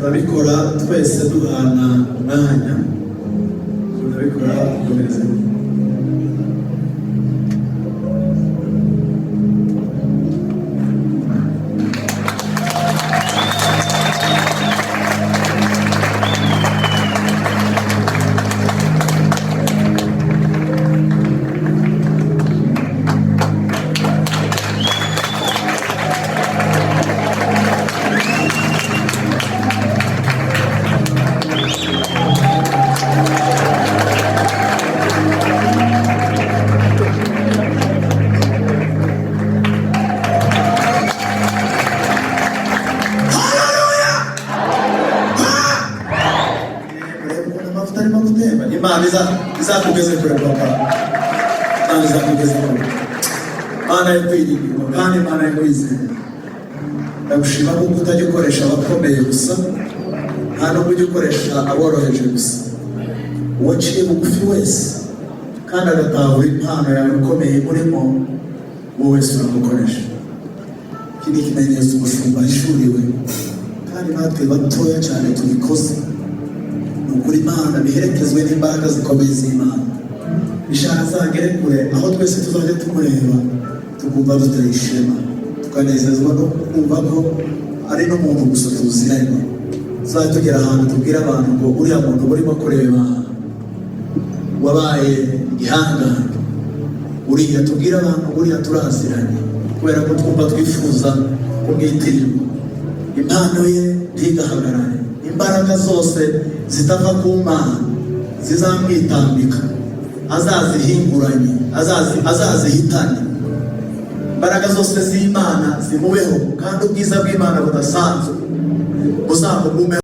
Turabikora twese duhana umwanya, turabikora dukomereze. Urebe ukuntu amavuta arimo gutemba. Imana izakugeze kure, papa. Imana izakugeze kure. Imana yo kwiringirwa kandi Imana yo kwizera, ndagushima kuko utajya ukoresha abakomeye gusa, nta nubwo ujya ukoresha aboroheje gusa. Uwaciye bugufi wese kandi agatahura impano yawe ikomeye murimo, wowe wese uramukoresha. Iki ni ikimenyetso umushumba ahishuriwe, kandi natwe batoya cyane tubikoze. Ni ukuri, Imana biherekezwe n'imbaraga zikomeye z'Imana. Ishaka azagere kure, aho twese tuzajya tumureba tukumva duteye ishema, tukanezezwa no kumva ko ari n'umuntu gusa tuziranye. Tuzajya tugera ahantu tubwira abantu ngo uriya muntu urimo kureba wabaye igihangange, uriya, tubwire abantu uriya turaziranye, kubera ko twumva twifuza kumwitirirwa. Impano ye ntigahagarare. Imbaraga zose zitava ku Mana zizamwitambika azazihinguranye, azazihitane. Imbaraga zose z'Imana zimubeho, kandi ubwiza bw'Imana budasanzwe buzamugumeho.